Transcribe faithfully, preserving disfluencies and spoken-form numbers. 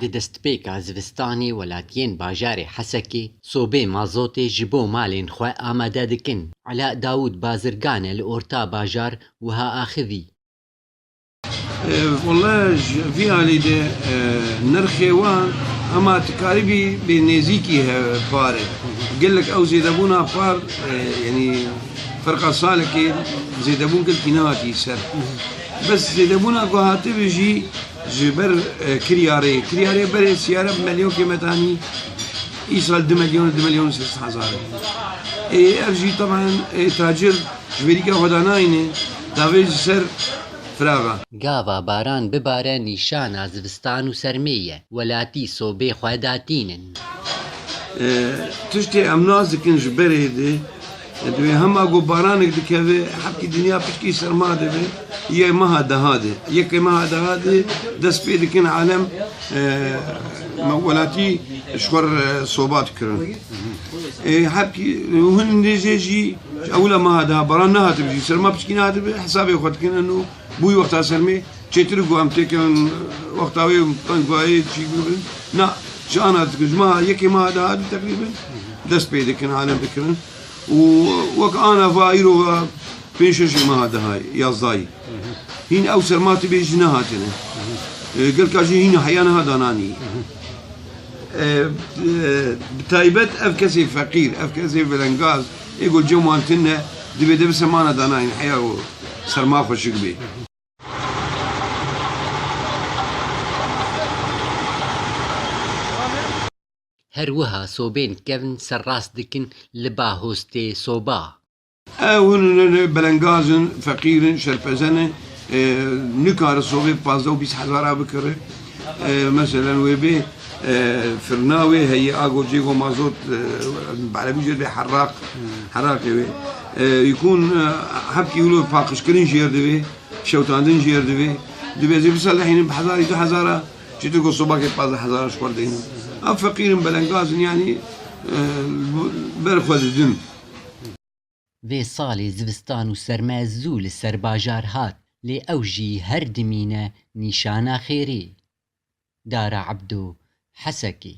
Di destpêka zivistanê welatiyên bajarê Hesekê sobê mazotê ji bo malên xwe amade dikin. Ela Dawûd bazirgan e li orta bajar wiha axivî. Wele ji vî alî de nirxê wan hema tu karibî bê nêzîkî heve pare. Gelek ew zêdebûna par, yanî ferqa salekê zêdebûn gelkî nehatî ser. Bes zêdebûna ku hatibe jî ji ber kiryarê, kiryarê berê siyare bi milyonekê metanî, îsal du milyon, du milyon sê sed hezar. Ê ev jî teben ê tacir ji bêrîka xwe danayîne, davê ji ser firaxa. Gava baran bibare nîşana zivistan û sermê ye. Welatî sobê xwe datînin. Tiştê em nas dikin ji berê de, divê hema ku baranek dikeve, hepkî dinya pişkî serma dibe, yê meha deha de. Yekê meha deha de dest pê dikin alem, me welatî ji xwe re soba dikirin. Ê, hepkî, hûn nêzê jî, ji ewila meha daha baran nehatibû jî, serma piçkî nehatibû, hesabê xwe dikin, eno, bûyî wexta sermê, çêtir ku em têkevin, wexta wê tengayê çî bibin. Na, ji ana dikin, ji meha, yekê meha daha dû teqrîben, dest pê dikin, alem dikirin. Û wek ana va, îro va, pênc şeş meha daha, yazdayî. Hîn ew serma tibê jî nehatine. Gelka jî hîn heya neha dananî. Bi taybet ev kesê feqîr, ev kesê vilengaz, ê ku cem wan tune, divê de bi semana danayîn heya û serma xweşik bê. Her wiha sobên kevn serrast dikin li ba hostê soba. Ew hûn ne, ne belengaz in, feqîr in, şerpeze ne, e, nikare sobê pazdeh û bîst hezara bikire. E, meselen wê bê, e, firna wê heye, ago cêgo mazot, e, bi erebî jê dibê herraq, herraqê wê. E, yekûn, e, hepkî wilo paqijkirin jê re divê, şewtandin jê re divê. Divê zê biselehînin bi hezarî du hezara, çitur ku sobakê pazdeh hezara ji xwe re deynin. Ev feqîr in, belengaz in, yanî, e, ber xwe didin. Vê salê zivistan û serme zû li ser bajar hat, lê ew jî her dimîne nîşana xêrê. Dara Ebdo, Hesekê.